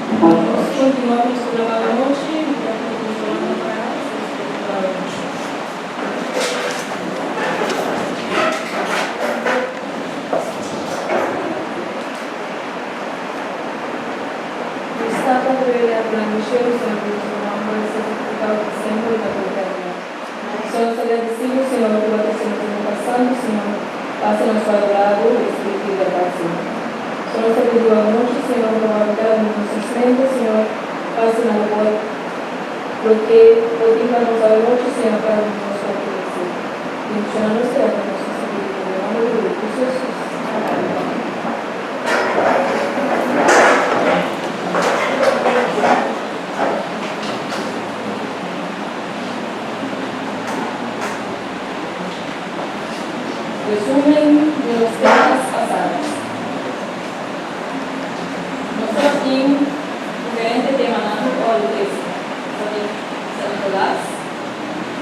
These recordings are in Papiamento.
Nos continua cu nos programa awe nochi. Mi ta pidi boso lanta para si nos continua awe nochi. Nos Tata ku rei Abraham di shelu, Señor Dios, bo nomber sea santificado pa semper i pa tur eternidad. Señor, nos ta gradisí bo, Señor, ku bo a trese nos den lugá santu, Señor, pa hasi nos pa adorá bo ku espíritu i bèrdat, Señor. Señor, nos ta pidi bo anochi, Señor, pa bo habri kada un di nos nos mente, Señor, pa asina bo por loke bo tin pa nos awe nochi, Señor, kada un di nos por konosé. Bendiciona nos i alta nos nos ta pidi den e nomber di bo Yu Cristo Jesus. Amen. Resumen di nos temas pasados. Nos tabatin diferente temanan ku ora di trese. Nos tabatin San Nicolas,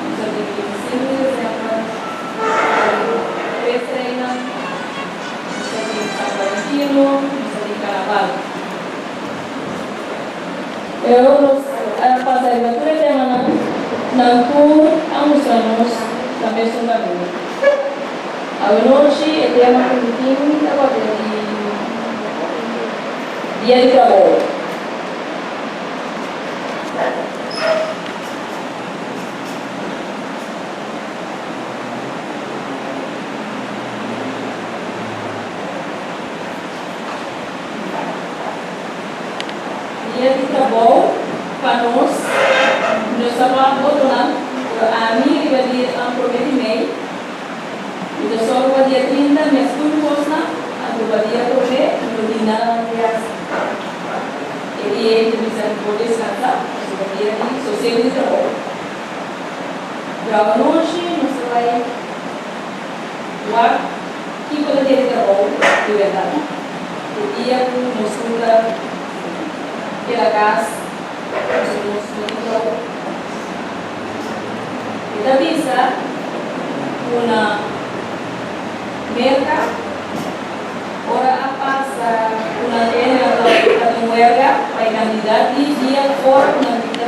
nos tabatin 25 di december, nos tabatin Tres Reynan, nos tabatin San Valentino, nos tabatin Carnaval. Pero nos a pasa riba tur e temanan, nan tur a mustra nos na mesun kaminda. Awenochi e tema ku mi tin ta papia di Dia di Trabou. Dia di trabou pa nos, nos ta pa otronan, pero ami riba di prome di mei, mi ta sòru pa dia 30 mi a tur kosnan, anto pa dia prome mi no tin nada mas di hasi. E dia ei mi ta bisa mi por deskansa, pasobra dia di sosego di trabou. Pero awanochi nos ta bai wak kiko ta dia di trabou di bèrdat. E dia ku nos kuta keda kas pasobra nos no tin trabou. E ta bisa ku na Merka ora a pasa ku nan tene nan ta tin wèlga pa e kantidat di dia ora ku nan tin ta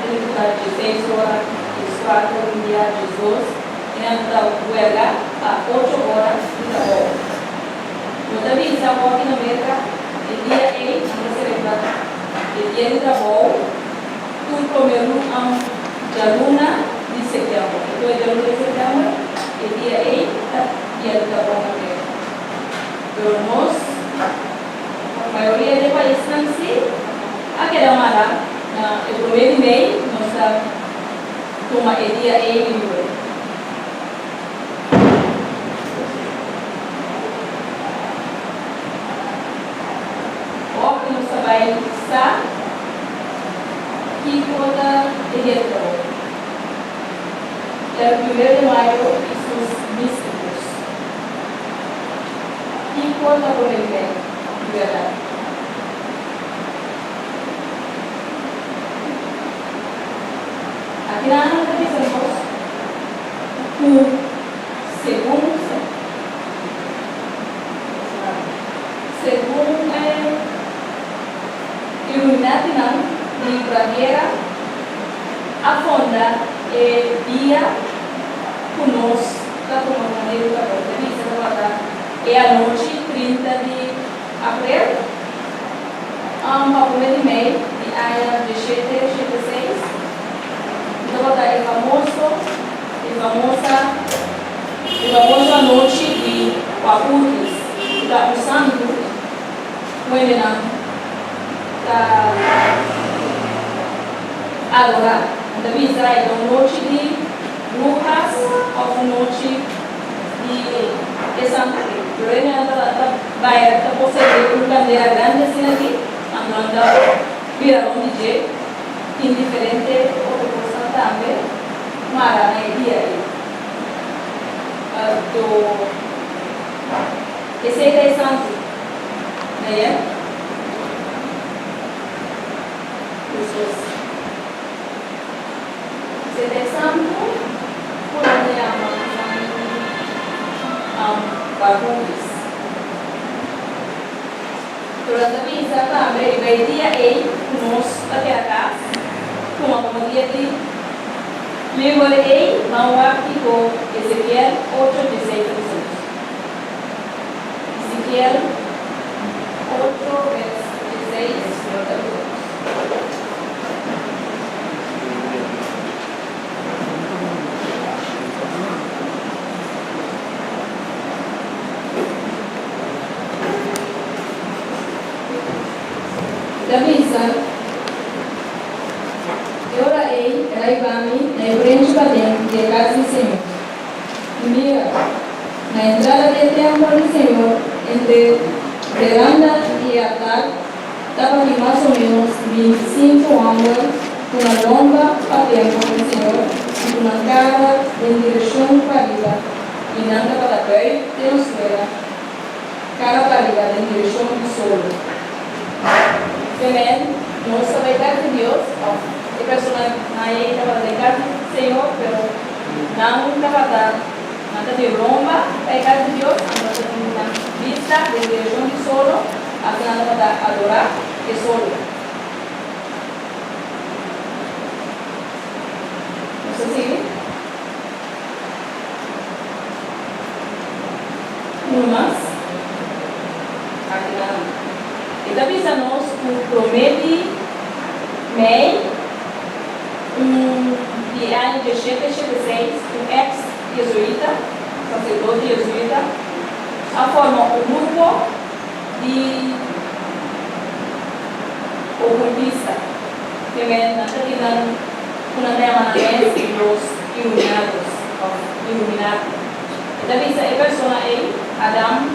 ributa dieseis ora, dieskuater, un dia, diesdos, i nan ta wèlga pa ocho ora di trabou. No ta bisa hopi na Merka e dia ei nan ta celebra e dia di trabou tur prome djaluna di september. E tur e djaluna di september e dia ei ta dia di trabou na Merka. Pero nos, mayoria di e paisnan si a keda mara na e prome di mei nos ta tuma e dia ei liber. Òf nos ta bai sa kiko ta e dia di trabou. El primero de mayo y sus místicos. Kiko ta prome di mei di bèrdat? Akinan nan ta bisa nos ku segun segun e Illuminatinan di Baviera a fonda e dia ku nos ta tuma komo dia di trabou. Ta bisa tabata e anochi 30 di aprel pa prome di mei di aña 1786. Tabata e famoso e famosa e famoso anochi di Walpurgis, ku ta un santu ku hendenan ta adorá. Nan ta bisa e ta un nochi di bruhas òf un nochi di e santu ei. Pero hendenan ta ta bai ta poseé un kandela grandi asina aki, anto nan ta bira rònt di dje. Tin diferente otro kosnan tambe mara na e dia ei. Anto esei ta e santu, neye? Jesús. Esei ta e santu ku nan ta yama San Walpurgis. Pero nan ta bisa tambe riba e dia ei ku nos ta keda kas, tuma komo dia di Liwel ei, ban wak kiko Ezekiel ocho dieseis ta bisa nos. Ezekiel ocho bers dieseis ta bisa nos. Ta bisa, E ora ei el a hiba mi na e brenchi paden di e kas di Señor. I mira, na entrada di e tèmpel di Señor, entre veranda i e altar, tabatin mas o ménos bintisinku hòmber ku nan lomba pa tèmpel di Señor i ku nan kara den direkshon pariba, i nan tabata bùig den suela, kara pariba den direkshon di solo. Femen, nos ta bai kas di Dios, òf e personanan ei tabata den kas di Señor, pero nan tabata, nan ta di lomba pa e kas di Dios, anto nan ta tin nan bista den direkshon di solo, asina nan tabata adorá e solo. Nos ta sigui. Uno mas. Aki nan. E ta bisa nos ku promé di mei un di e aña dieshete shete seis un eks jezuita, saserdote jezuita, a forma un grupo di okultista. Ke men nan ta tin nan ku nan ta yama nan mes los iluminados òf iluminati. E ta bisa e persona ei, Adam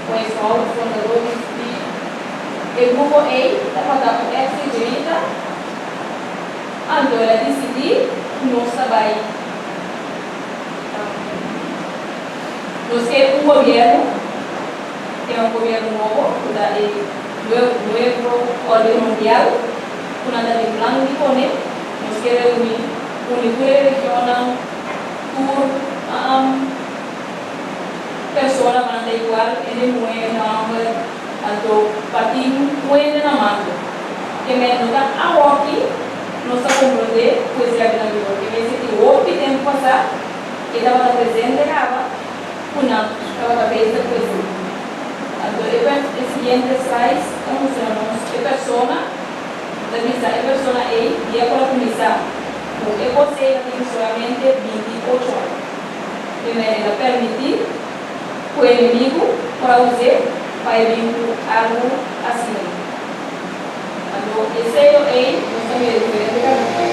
Weishaupt, fundadó di e grupo ei, tabata un eks jezuita, anto el a disidí ku nos ta bai nos ke un gobièrnu, ke un gobièrnu nobo ku ta e nuevo orden mundial ku nan ta tin plan di pone, nos ke reuní uni tur e religionnan, tur persona pa nan ta igual, hende muhé, hende hòmber, anto pa tin un hende na mando. Ke men no ta awoki nos ta komprondé ku esei a bira mihó. Ke men si tin hopi tempu pasá e tabata presente kaba ku nan tabata bezig ku esei. Anto e siguiente slides ta mustra nos e persona, ta bisa e persona ei dia ku el a kuminsá ku e kos ei ta tin solamente 28 aña. Primer el a permití ku e enemigu por a us'é pa e bin ku algu asina. Anto e seyo ei nos ta mira diferente kaminda.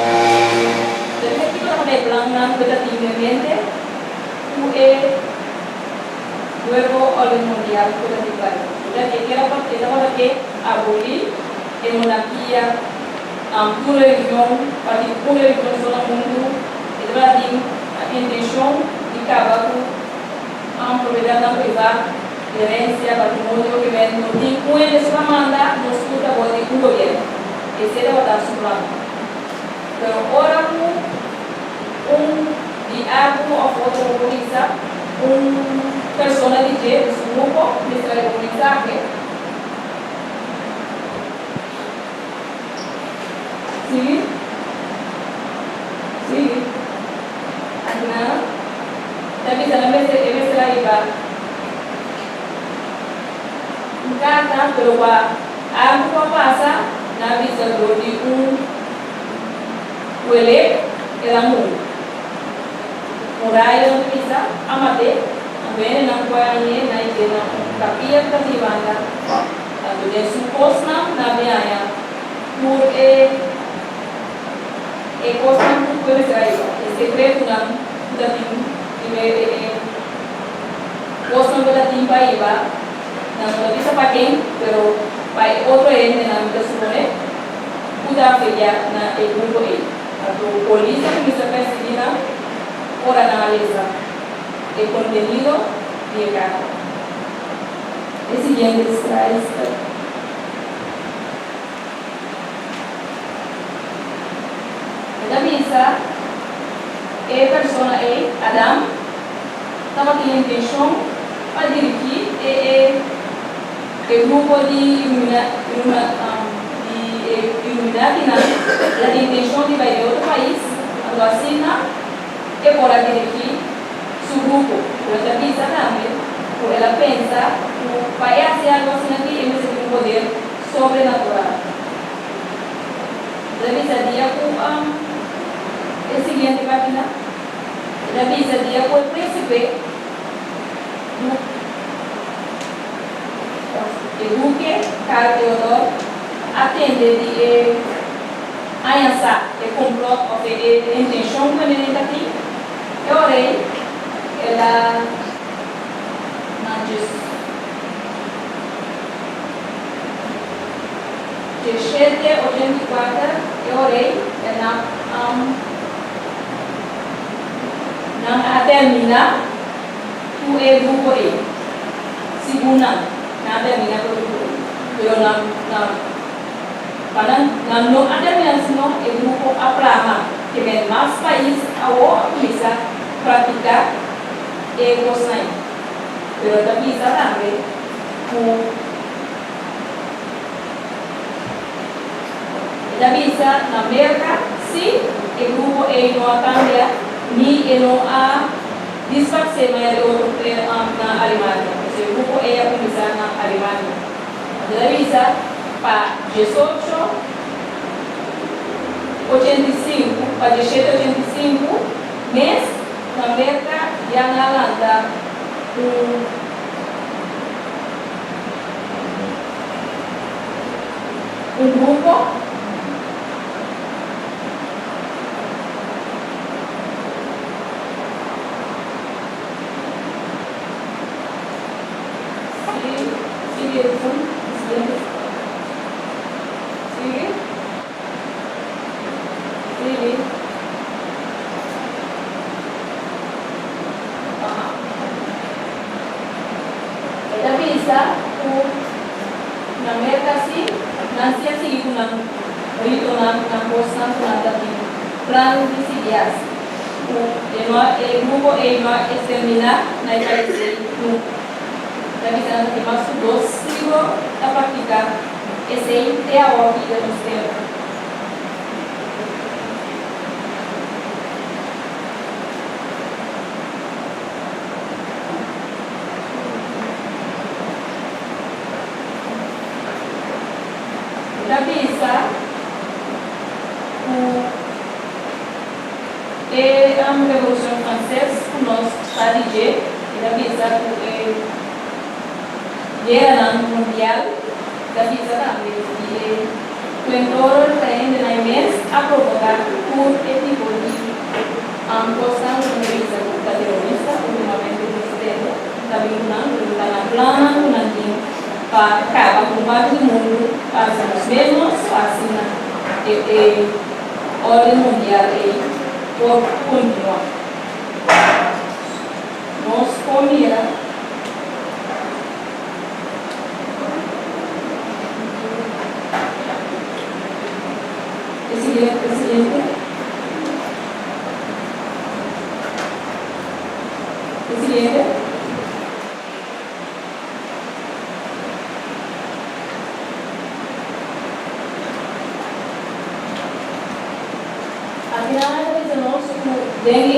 Ta bisa kiko tabata e plannan ku e ta tin den mente ku e Nuevo Orden Mundial ku ta tin bai. E kier a e tabata ke abolí e monarkia, tur religion, pa tin un religion so na mundu. E tabata tin intenshon di kaba ku propiedatnan privá, herensia, patrimonio, ke men no tin un hende so ta manda, nos tur ta bou di un gobièrnu. Esei tabata su plan. Pero ora ku un di algu òf otro bo por bisa un persona di dje, di su grupo, mester a riba un mensahe. Sigui. Sigui. Asina ta bisa nan mester e mester a riba un karta, pero pa algu ku a pasa nan a bisa dor di un. Wele, el a muri. Muraya no ta bisa, a mat'é, anto hendenan ku a hañ'é na hib'é na un kapia ku ta di banda, anto den su kosnan nan a bin haña tur e e kosnan ku ku e mester a hiba, e sekretonan ku ta tin riba e e kosnan ku ta tin pa hiba, nan no ta bisa pa ken, pero pa e otro hendenan mi ta suponé. Ku ta afiliá na e grupo ei. Anto polis a kuminsá persiguí nan ora nan a lesa e kontenido di e karta. E siguiente slide ta. E ta bisa, E persona ei, Adam, tabatin intenshon pa dirigí e e. E grupo di di e Illuminatinan ta tin intenshon di bai den otro pais, anto asina e por a dirigí su grupo. Pero ta bisa tambe ku el a pensa ku pa e hasi algu asina aki e mester tin un poder sobrenatural. El a bisa dia ku e siguiente página. El a bisa dia ku e prínsipe E duke Karl Theodor a tende di e aña sa e komplòt òf e intenshon ku e nene ta tin, e ora ei el a na 1784, e ora ei el a nan a terminá. Ku e grupo ei. Segun nan, nan a terminá ku e grupo ei. Pero nan, nan, pa nan, nan no a terminá sino e grupo a plama ke men mas pais awor a kuminsá praktiká e kosnan ei. Pero ta bisa tambe ku e ta bisa na Merka si e grupo ei no a kambia ni e no a. Disparsé maya di otro na Alemania. Pasobra e grupo ei a kuminsá na Alemania. Anto ta bisa pa 1885 pa 1785 mes na Merka ya nan a lanta un un grupo. Sigui, sigui Edison, siguiente. Sigui. Sigui. Aha. E ta bisa ku na Merka si, nan si a sigui ku nan ritonan, ku nan kosnan ku nan ta tin plan di sigui hasi. Ku e no a e grupo ei no a exterminá na e pais ei nunka. Ta bisa nan ta tin mas ku dos siglo ta praktiká esei te awor ki den nos tempu. E ta bisa ku. E Revolucion Frances cu nos sa di dje, e ta bisa cu e gueranan mundial, e ta bisa tambe di e cuentoro ta hende nan e mes a provoca tur e tipo di cosnan cu nan ta bisa cu ta terorista, ultimamente nos tende ta bin cu nan, pero ta na plannan cu nan tin pa caba cu un parti di mundu pa haci nos menos, pa asina e. Orden mundial ei por kontinuá. Nos por mira. E siguiente, e siguiente. E siguiente. Asina nan ta bisa nos ku den e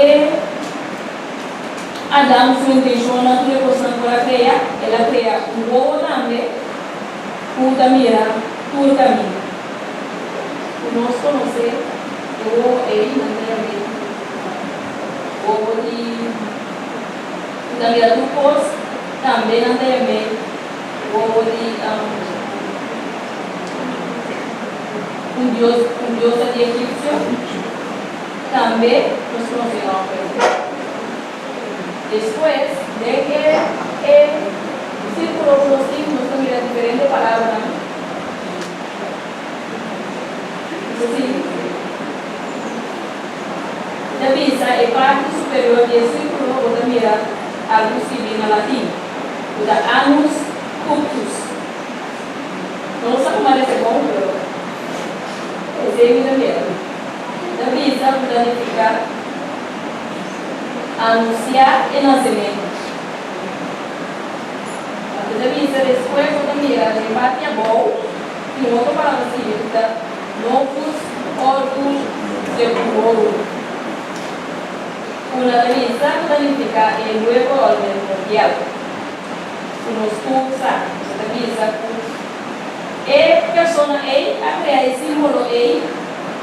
Adam su intenshonnan tur e kosnan ku el a krea, el a krea un wowo tambe ku ta mira tur kaminda. Ku nos konosé e wowo ei, nan ta yam'é wowo di. Ku ta mira tur kos, tambe nan ta yam'é wowo di un dios, un diosa di egipsio, tambe nos konosé nòmber ei. Despues, den e e sírkulo ku nos tin, nos ta mira diferente palabranan. Nos ta sigui. Ta bisa e parti superior di e sírkulo bo ta mira algu skibí na latin, ku ta Anus Cunctus. No sa ku parese bon, pero esei mi ta mira. Ta bisa ku ta nifiká anunsiá e nasementu. Anto ta bisa despues bo ta. mira den parti abou tin un otro palabra sigui ku ta Novus Ordo Seclorum, ku na ta bisa ku ta nifiká e Nuevo Órden Mundial. Ku nos tur sa, nos ta bisa ku e persona ei a krea e símbolo ei,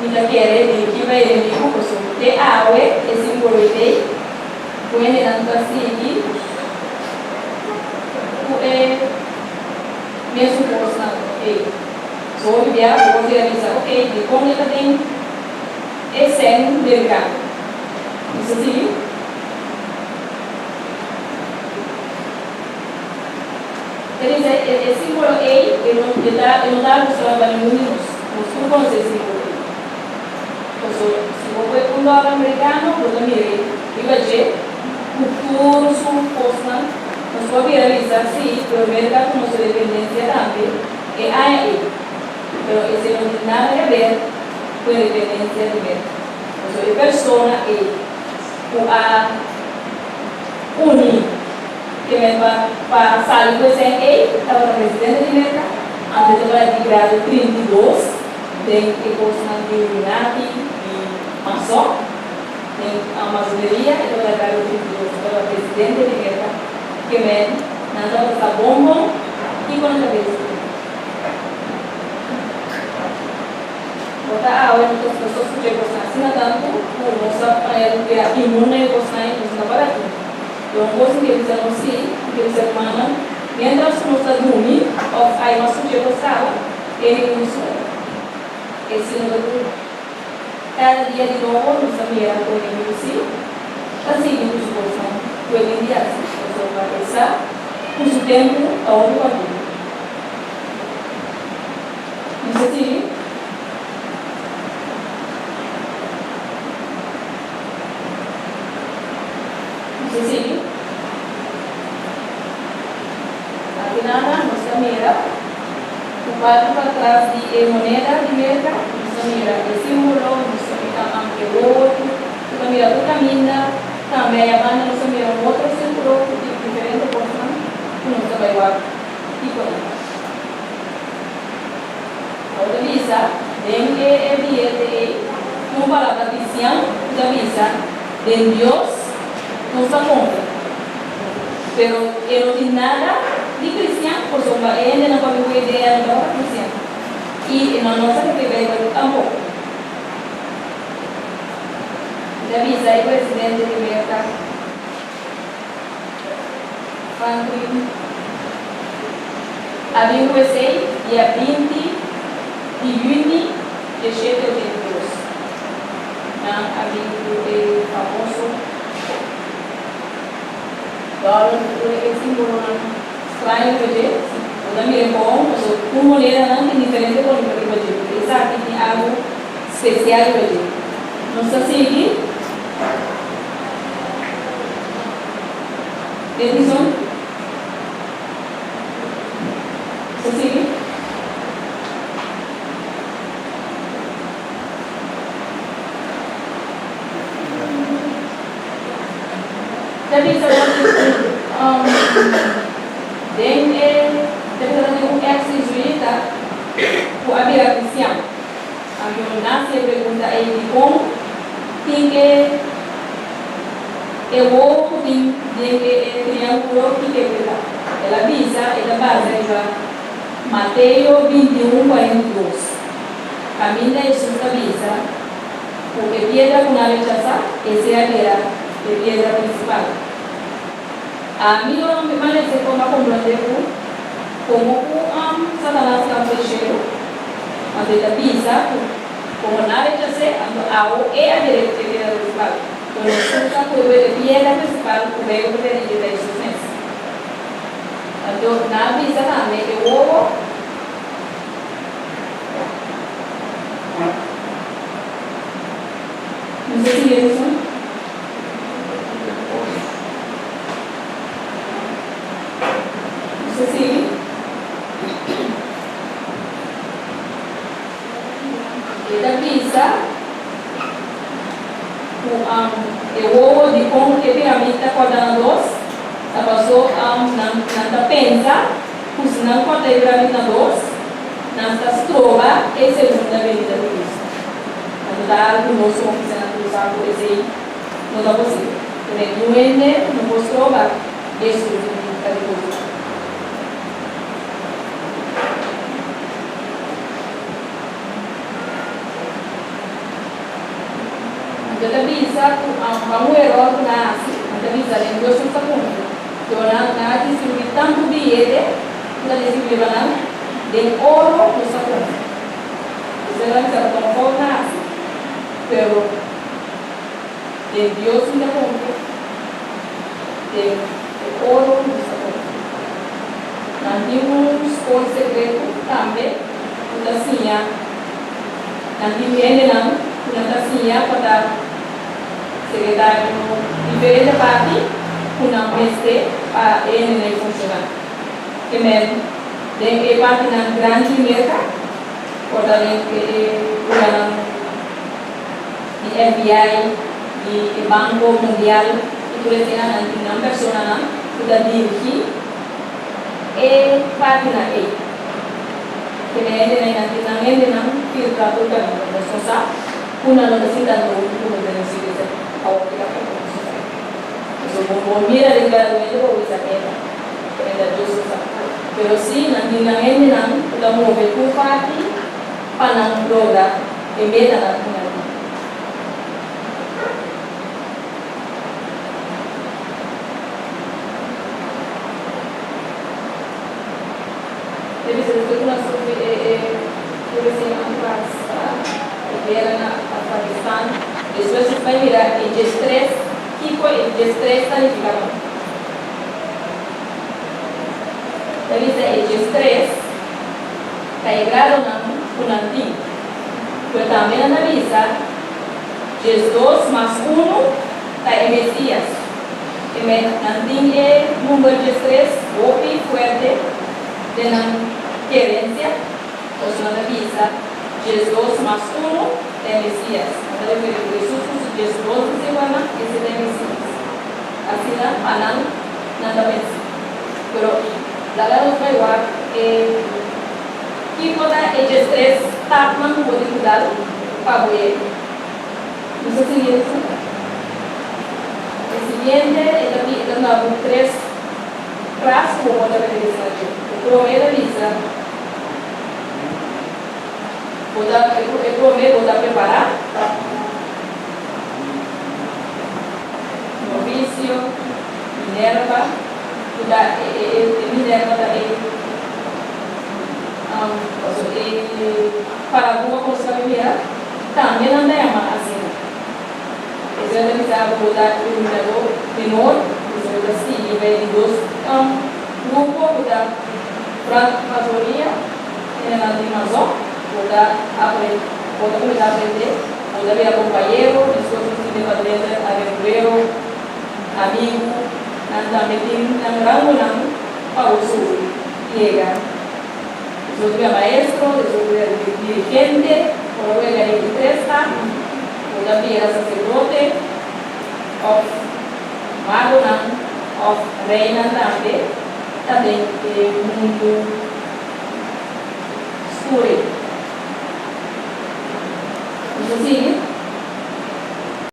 mi ta kere den ki bai den mi ku pasobra te awe e símbolo ei ku hendenan ta sigui ku e mesun kosnan ei. So hopi bia bo por bira bisa, ok, dikon e ta den e sèn merikano? Nos ta sigui? Ta bisa e símbolo ei e no e ta e no ta algu strano pa ningun di nos. Nos tur konosé e símbolo ei. Pasobra si bo pue un dòler merikano bo ta mira ei riba dje ku tur su kosnan. Nos por bira bisa, sí, pero Merka ku nos independensia tambe e aña ei. Pero esei no tin nada ke ber ku independensia di Merka. Pasobra e persona ei ku a uni ke men pa pa sali ku esei ei tabata presidente di Merka, anto e tabata di grado 32 den e kosnan di Illuminati i Mason, den masoneria e tabata grado 32, e tabata presidente di Merka, ke men nan tabata sa bon bon kiko nan ta besi. Bo ta awe no ta nos ta skucha e kosnan asina tantu ku nos ta manera di bira imun na e kosnan i nos no ta para tin. Pero un kos mi ke bisa nos sí, mi ke bisa rumannan, miéntras ku nos ta drumi òf ai nos skucha e kos kaba, e ningun sueño. E sí no ta drumi. Kada dia di nobo nos ta mira ku e enemigu sí ta sigui ku su kosnan ku e tin di hasi, pasobra e sa ku su tempu ta hopi kòrtiku. Nos ta sigui. Nos ta sigui. Aki nada nos ta mira ku parti patras di e moneda di Merka, nos ta mira e simbolo, nos ta mira e wowo ku ta mira tur kaminda. Tambe aya banda nos ta mira un otro sirkulo ku tin diferente kosnan ku nos ta bai wak kiko nan ta. Bo ta bisa den e e biyete ei un palabra cristian ku ta bisa den Dios nos ta konfia. Pero e no tin nada di cristian pasobra e hendenan ku a bin ku e idea no tabata cristian i e no no sa kere Bijbel tampoko. Mi ta bisa e presidente di Merka Franklin a bin ku esei dia 20 di yüni 1782. Nan a bin ku e famoso dòler ku tur e simbolonan straño riba dje. Si bo ta mira e bon, pasobra tur monedanan tin diferente bonito riba dje, pero esaki tin algu spesial riba dje. Nos ta sigui. Edison ta sigui. Ta bisa bo tin un den e ta bisa ta tin un ex israelita ku a bira kristian. Anto nan hasi e pregunta ei, Dikon tin e e wowo ku tin den e e triángulo ki ke peta? El a bisa, E ta basa riba Mateo 21, 42, kaminda Hesus ta bisa ku e piedra ku nan rechasá, esei a bira e piedra prinsipal. Ami lo no permanesé kon a komprondé ku komo ku Satanas ta un peshero, anto e ta bisa ku komo nan rechas'é, anto awo e a bira e piedra prinsipal. Pero nos tur sa ku e piedra prinsipal ku Beibel ta prediki ta Hesus mes. Anto nan a bisa tambe e wowo. Nos ta sigui Edison? Nos ta sigui. E ta bisa ku e wowo di kon e piramid ta kòrda na dos, ta pasó nan ta pensa. ku si nan kòrta e piramid na dos, nan ta stroba e segunda benida di Kristu. Anto ta algu nos komo kristiannan tur sa ku esei no ta posibel. Pero ningun hende no por stroba Hesus di ta di Kristu. Anto ta bisa ku pa un eror ku nan hasi, nan ta bisa den Dios nos ta kumpli. Pero nan nan a distribuí tantu biyete ku ta distribuí pa nan den oro nos ta kumpli. Esei nan bisa ku ta un fout nan hasi, pero den Dios mi ta kumpli, den e oro nos ta kumpli. Nan tin un skol sekreto tambe ku ta siña. Nan tin hendenan ku nan ta siña pa ta sekretario diferente parti ku nan mester pa e hendenan ei funshoná. Ke men den e partinan grandi di Merka por ta den e luganan di FBI, di e Banko Mundial i tur eseinan nan tin nan personanan ku ta dirigí e partinan ei. Ke den hendenan nan tin nan hendenan filtra tur kaminda. Nos no sa ku nan no ta sinta nobo ku nos den nos iglesia awor ki ta konta nos no sa. Pasobra bo bo mira den gradumente bo bisa meta meta Dios no sa. Pero si nan tin nan hendenan ku ta move tur parti pa nan logra e metanan ku nan tin. E bisa despues ku nan sufri e e tur esei nan pasa e guera na Afganistan, despues nos bai mira e diestres kiko e diestres ta nifiká pa nos. Ta bisa e diestres ta e gradonan ku nan tin, pero tambe nan ta bisa 12 mas unu ta e Mesias. E men nan tin e number 13 hopi fuerte den nan kerensia, pasobra nan ta bisa 12 mas unu ta e Mesias. Nan ta referi ku Hesus ku su 12 disipelnan, esei ta e Mesias. Asina pa nan, nan ta pensa. Pero laga nos bai wak e kiko ta e 13 stapnan ku bo tin ku dal pa bo yega. Nos ta sigui esun. E siguiente e ta e ta duna bo tres klas ku bo por ta regresa na dje. E prome ta bisa bo ta e prome bo ta prepará. Novisio, Minerva, ku ta e e Minerva ta e paso e paragua ku nos ta mira. Tambe nan ta yama asina. Esei ta bisa bo ta iluminador menor, esei bo ta sigui bai di dos grupo ku ta Francmasonia, hendenan di Mazon, bo ta aprende, bo ta kuminsá aprende, bo ta bira kompañero, despues bo sinti pa drenta aventurero, amigu, nan tambe tin nan rangonan pa bo subi yega. Despues bo bira maestro, despues bo bira dirigente, ora bo yega di tres ta, bo ta bira saserdote òf magonan òf reinan tambe ta den e mundu skur ei. Nos ta sigui.